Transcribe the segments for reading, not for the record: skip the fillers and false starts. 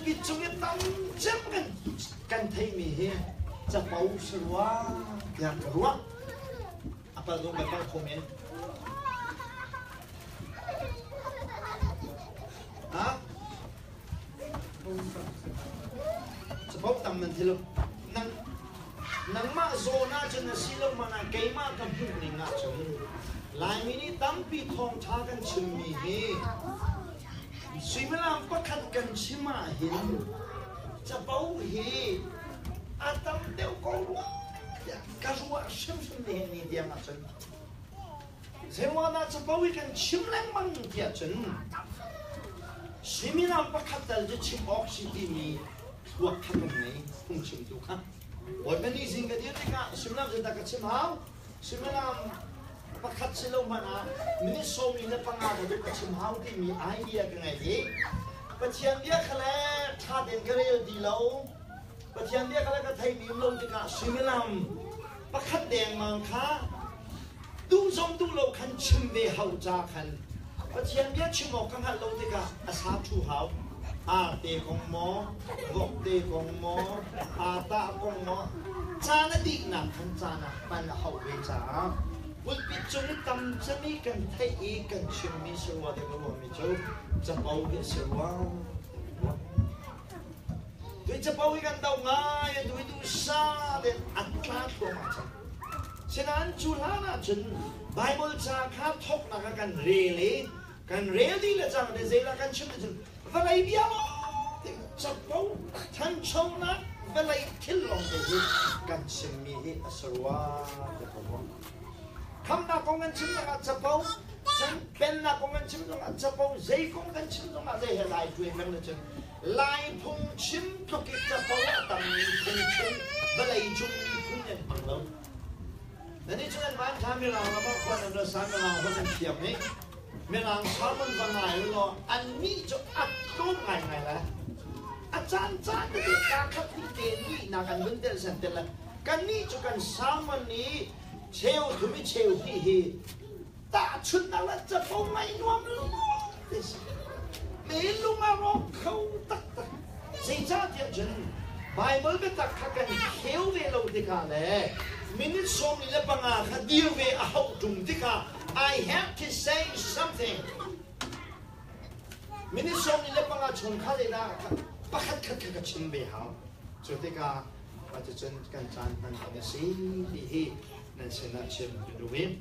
Pulpit cung i tam cem kan theimi hi capo si rua tiah ka ruah. A pal zong kan pal kho men. Ha? Capo tam nan thi lo. Nang nangmah zawn ahcun a si lo man ah keimah ka hmuh ning ahcun Laimi nih tampi thawngṭha kan chimmi hi Suimilam pakhat kan chim ahhin capo hi a tam deuh ko rua tiah ka ruah hrimhrim nihin ni tiang ahcun. Zeiruangah capo hi kan chim lengmang tiah cun suimilam pakhat tal cu chim awk si timi thluak kha kan ngei phungchimtu kha. Bawipa nih zing ka dir tikah suimilam zeidah ka chim hau? Suimilam pakhat si lo hmanh ah minute 45 ka duh ka chim hau timi idea ka ngei i Pathian bia kha le ṭha tein ka rel ti lo. Pathian bia kha le ka theimi um lo tikah suimilam pakhat dengmang kha duh zong duh lo khan chim ve hau ca khan Pathian bia chim awk ka hngalh lo tikah a sa ṭhu hau. Arte kong maw, vokte kong maw, aa kong maw, caan a dihnak khan caan ah hman a hauh ve caah pulpit cung i tam cem i kan theih i kan chimmi si rua ding a ruahmi cu capo hi a si rua. Tui capo hi kan do ngai, a dui duhsa tein a tla thluahmah cang. Sinain cu hlan ahcun Bible ca kha thawknak ah kan rel i kan rel dih le cang te zeilah kan chim cun vawlei bia capo thanchonak vawlei thil lawng te hi kan chimmi hi a si rua ti ka ruah. Khamnak kong kan chim zongah capo, cun pennak kong kan chim zongah capo, zei kong kan chim zongah zei he lai tuai peng na cun Lai phungchim tluk i capo a tammi phungchim vawlei cung miphun an hmang lo. Nannih cu nan van thla Mirang ram ah khua nan ra sa Mirang holh nan thiam i Mirang sermon va ngai u law annih cu a tlawm ngaingai lai. A caan caan tete kaa khat hnih te nihnak an vun telh sen tel lai. Kannih cu kan sermon i cheu thum i cheu hnih hi tahchunhnak le capo ngaih nuam lawngte si. Me lung a rawk kho taktak. Zeicahtiah cun Baibal biatak kha kan kheu ve lo tikah le minute 45 kha dir ve a hauh ṭung tikah I have to say something. Minute 45 chung kha zeidah pakhat khat kha ka chim ve hau. Cu tikah cucun kan caan hman ding a si ti hi nan sinah chim ka duh i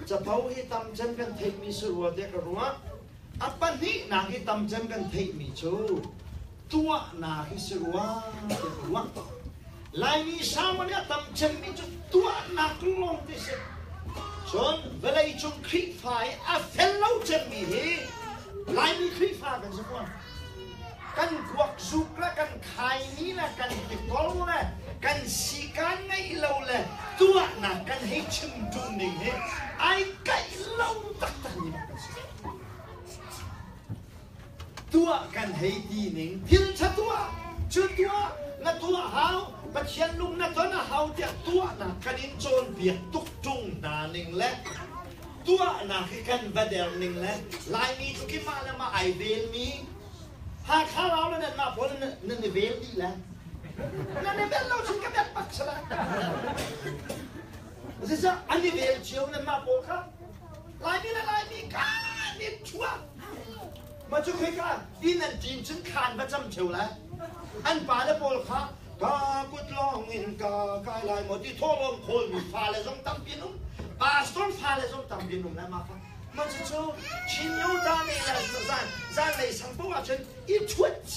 capo hi tam cem kan theihmi si rua tiah ka ruah. A pahnihnak hi tam cem kan theihmi cu tuahnak hi si rua tiah ka ruah. Laimi sermon i a tam cemmi cu tuahnak lawng ti si. Cun vawleicung Khrihfa i a fel lo cemmi hi Laimi Khrihfa kan si fawn. Kan kuak zuk le kan khaimi le kan tikor le kan sikaan ngeih lo le tuahnak kan hei chim ṭung ning hi ai kaih lo taktak mi bak kan si. Tuah kan hei ti ning thil ṭha tuah cu tuah na tuah hau Pathian lung na ton a hau tiah tuahnak kan in cawnpiak tuk ṭung hna ning le tuahnak hi kan va der ning le Laimi cu ki mah le mah ai velmi Hakha rau le nanmah pawl nan i vel dih le nan i vel lo cun ka bek bak sala Zeicah an i vel cio nanmah pawl kha Laimi le Laimi kan i ṭhuak ma cu khika inn an ṭin cun khaan va cam ṭheo lai an pa le pawl kha ka kut lawng in ka kai lai maw ti thawhlawm khawlmi fale zong tampi an um pastor fale zong tampi an um lai ma kha ma cucu Chin Yuta nih le zan zanlei sang paoh ahcun i ṭhuat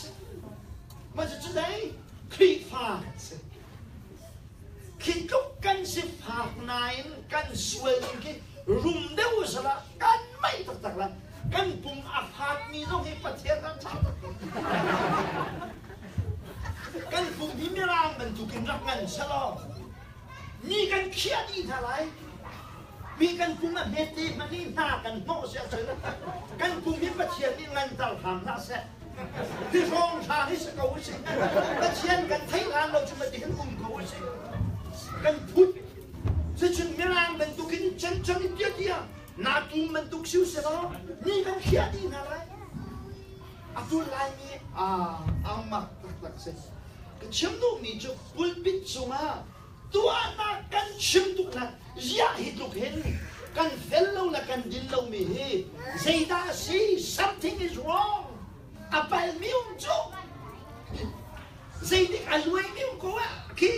ma cucu dei Khrihfa kan si khi tluk kan si fak nain kan sual ning khi rum deuh sala kan mei taktak la kan pum a fatmi zong hi Pathian ram ṭha kan pum hi mirang bantukin rak ngan selaw mi kan khiah dih hna lai mi kan pum a hmet te hmanh hi hna kan hnawh si ahcun kan pum hi Pathian nih nganter hram hlah seh hi hrawng hra hi si ko usih Pathian kan theih hlan lo cu mati hin um ko usih kan phut cucun mirang bantukin chan chan in tia tia na tum bantuk siu selaw mi kan khiah dih hna lai. Atu Laimi a mak taktak si. Ka chim duhmi cu pulpit cungah tuahnak kan chim tuk na ziah hi tluk hin kan fel lo le kan din lomi hi zeidah a si? Something is wrong. A palmi um cu zeitik a luaimi um ko ah khi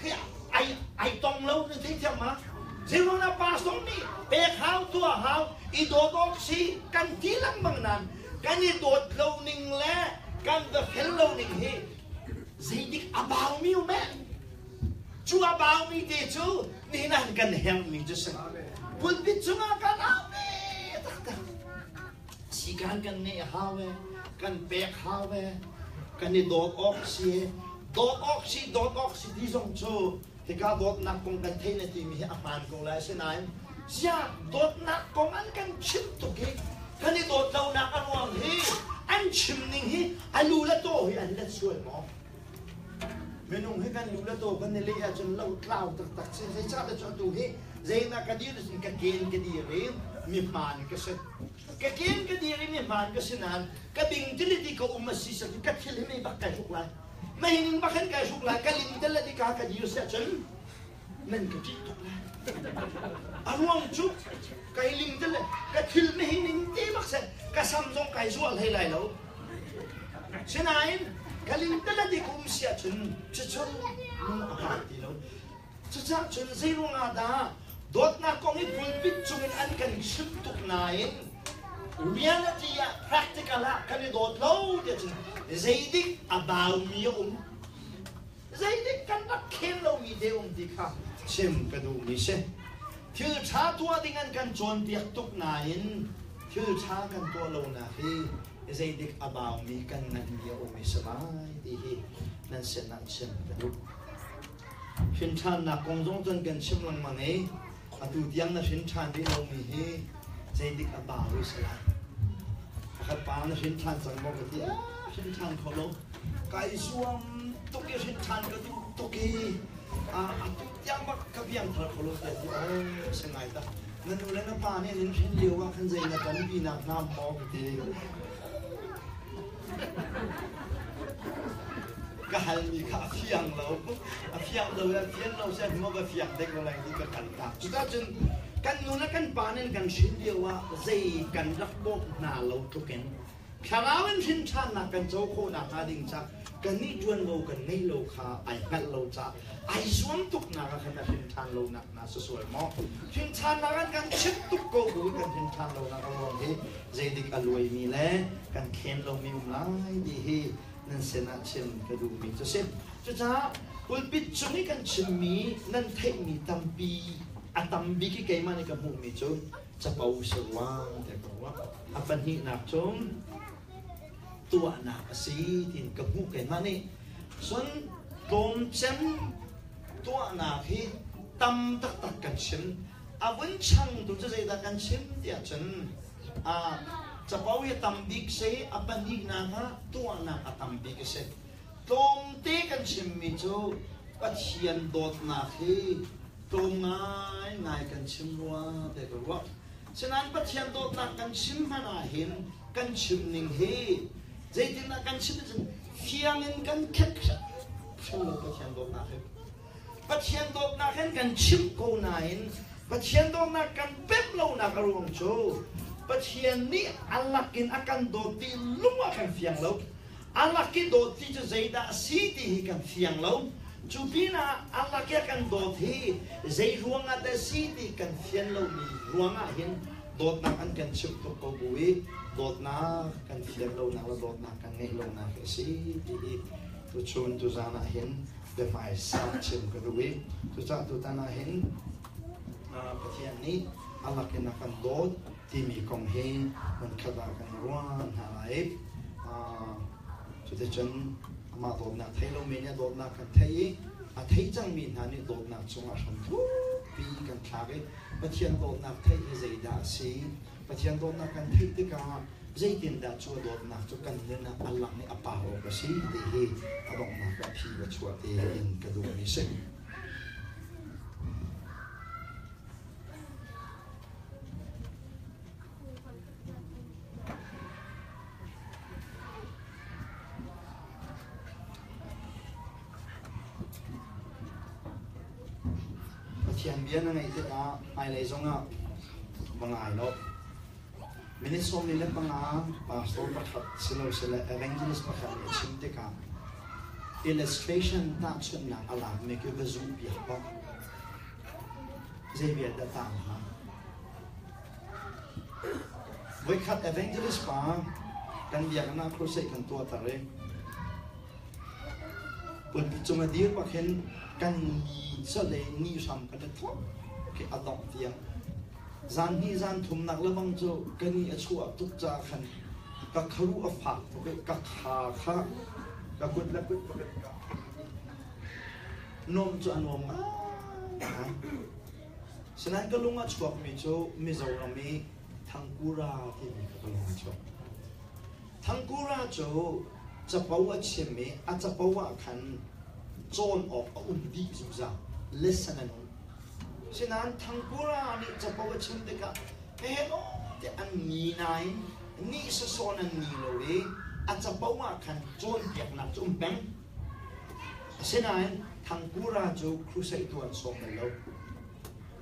khi ai ai tong lo na thei thiam ma? Zeiruang ah pastor nih pek hau tuah hau i dawt awk si kan ti lengmang nan kan i dawt lo ning le kan va fel lo ning hi zeitik a baumi um eh? Cu a baumi te cu nihin ah kan herhmi cu si. Pulpit cungah kan au ve taktak. Sikan kan ngeih a hau e, kan pek hau e, kan i dawt awk si e. Dawt awk si, dawt awk si ti zong cu hika dawtnak kong kan thei na timi hi a hmaan ko lai. Asinain ziah dawtnak kong an kan chimh tuk i kan i dawt lonak a ruang hi an chim ning hi a lu le taw hi an let sual maw? Minung hi kan lu le taw kan i leh ahcun lotlau taktak si. Zeicahtiah cu atu hi zeidah ka dir cun ka ken ka dir i mi hmaan ka si. Ka ken ka dir i mi hmaan ka si nain ka bing tiliti ka um a si sa ka thil hi mei bak kai hruk lai. Mei ning bak hin kai hruk lai. Ka lim tel le ka ka dir si ahcun nan ka ṭih tuk lai. A ruang cu kai lim tel le ka thil mei ning te bak seh ka sam zong kai zual hlei lai lo. Sinain ka lingtel a dik um si ahcun cucu lung a hmaan ti lo. Cucaah cun zeiruang ah dah dawtnak kong i pulpit cungin an kan chimh tuk nain reality ah practical ah kan i dawt lo tiah cun zeidik a baumi a um zeidik kan rak khel lomi te um ti kha chim ka duhmi si. Thil ṭha tuah ding an kan cawnpiak tuk nain thil ṭha kan tuah lonak hi zeidik a baumi kan nganhmi a um i si lai ti hi nan sinah chim ka duh. Hrin ṭhannak kong zong cun kan chim lengmang i atu tiang na hrin ṭhan rih lomi hi zeidik a bau i si lai. Pakhat pa na hrin ṭhan cang maw ka ti, ah hrin ṭhan kho lo. Kai zuam tuk i hrin ṭhan ka duh tuk i atu tiang bak ka piangthar kho lo tiah ti oh si ngai tak. Na nu le na pa nih an in hrin lio ah khan zei na tonpi nak hna maw ka ti. Ka halmi kha a fiang lo. A fiang lo a fian lo seh maw ka fiang dek lo lai ti ka kal tak. Cucacun kan nu le kan pa nih kan hrin lio ah zei kan rak bawmh hna lo tluk in Thlarau in hrin ṭhannak kan co khawh nakhnga ding ca kannih ṭuanvo kan ngeih lo kha ai hngalh lo caah ai zuam tuknak ah khan a hrin ṭhan lonak hna si sual maw? Hrin ṭhannak an kan chimh tuk ko bu kan hrin ṭhan lonak a ruang hi zeidik a luaimi le kan khen lomi um lai ti hi nan sinah chim ka duhmi cu si. Cucaah pulpit cung i kan chimmi nan theihmi tampi a tam bik i keimah nih ka hmuhmi cu capo si ruang te ka ruah. A pahnihnak cu tuahnak a si tiin ka hmuh keimah nih. Cun tlawmcem tuahnak hi tam taktak kan chim. A vun changtu cu zeidah kan chim tiah cun capo hi a tam bik si, a pahnihnak ah tuahnak a tam bik a si. Tlawmte kan chimmi cu Pathian dawtnak hi tlawm ngaingai kan chim rua te ka ruah. Sinain Pathian dawtnak kan chim hmanh ah hin kan chim ning hi zeitindah kan chim cun fiang in kan khet hrim lo Pathian dawtnak hi. Pathian dawtnak hin kan chim ko nain Pathian dawtnak kan pemh lonak a ruang cu Pathian nih a lakin a kan dawt ti lung ah kan fiang lo. A lak i dawt ti cu zeidah a si ti hi kan fiang lo. Cu pinah a lak i a kan dawt hi zei ruangah dah si ti kan fian lomi ruangah hin dawtnak an kan chimh tuk ko bu i dawtnak kan fian lonak le dawtnak kan ngeih lonak hi a si ti hi tuchun tuzaan ah hin biahmaisa chim ka duh i cucaah tutan ah hin Pathian nih a lak in a kan dawt timi kong hi hmunkhat ah kan ruah hna lai. Cuticun amah dawtnak thei lomi nih a dawtnak kan theih i a thei cangmi hna nih dawtnak cungah hram thukpi kan thlak i Pathian dawtnak theih hi zeidah a si? Pathian dawtnak kan theih tikah zeitindah cu a dawtnak cu kan nun ah a lang i a par awk a si ti hi a donghnak ah phi va chuah te in ka duhmi si. Pathian bia na ngaih tikah hmailei zongah va ngai lo. Minute 45 pastor pakhat silosile evangelist pakhat nih a chim tikah illustration tahchunhnak a lakmi khi va zuh piak bak. Zei bia dah tang hnga? Voikhat evangelist pa kan biakinn ah crusade kan tuah tar i pulpit cung a dir bak hin kan ni cale ni hram kan i thawk khi a dongh tiang zan hnih zan thumnak lebang cu ka ni a chuah tuk caah khan ka kharu a fak tuk i ka kha kha ka kut le kut pakhat ka nuam cu a nuam ngai. Sinain ka lung a chuakmi cu Mizoram i Thangkura timi kha ka lung a chuak. Thangkura cu capo a chim i a capo ah khan cawn awk a um dih zungzal. Lesson an um. Sinain Thangkura nih capo a chim tikah hello tiah an ni nain nih sasawn an ni lo i a capo ah khan cawnpiaknak cu um peng. Asinain Thangkura cu crusade tu an sawm bal lo.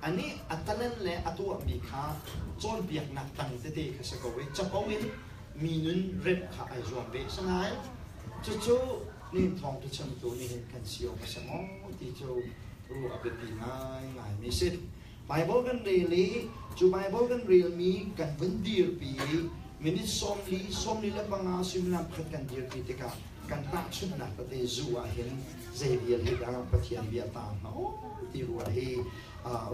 Anih a talent le a tuahmi kha cawnpiaknak dang tete kha si ko i capo in mi nun remh kha ai zuam ve. Asinain cucu nihin thawngṭha chimtu nih hin kan si awk a si maw ti cu ruah a biapi ngaingaimi a si. Baibal kan rel i cu Baibal kan relmi kan vun dirpi i minute 40, 45 suimilam pakhat kan dirpi tikah kan tahchunhnak tete zu ah hin zei vial hi dah Pathian bia taang hna aw ti ruah hi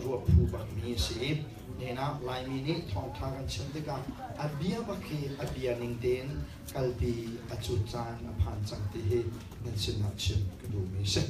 ruah phu bakmi a si. Nihin ah Laimi nih thawngṭha kan chim tikah a bia bak hi a bia ning tein kalpi a cut caan a phan cang ti hi nan sinah chim ka duhmi a si.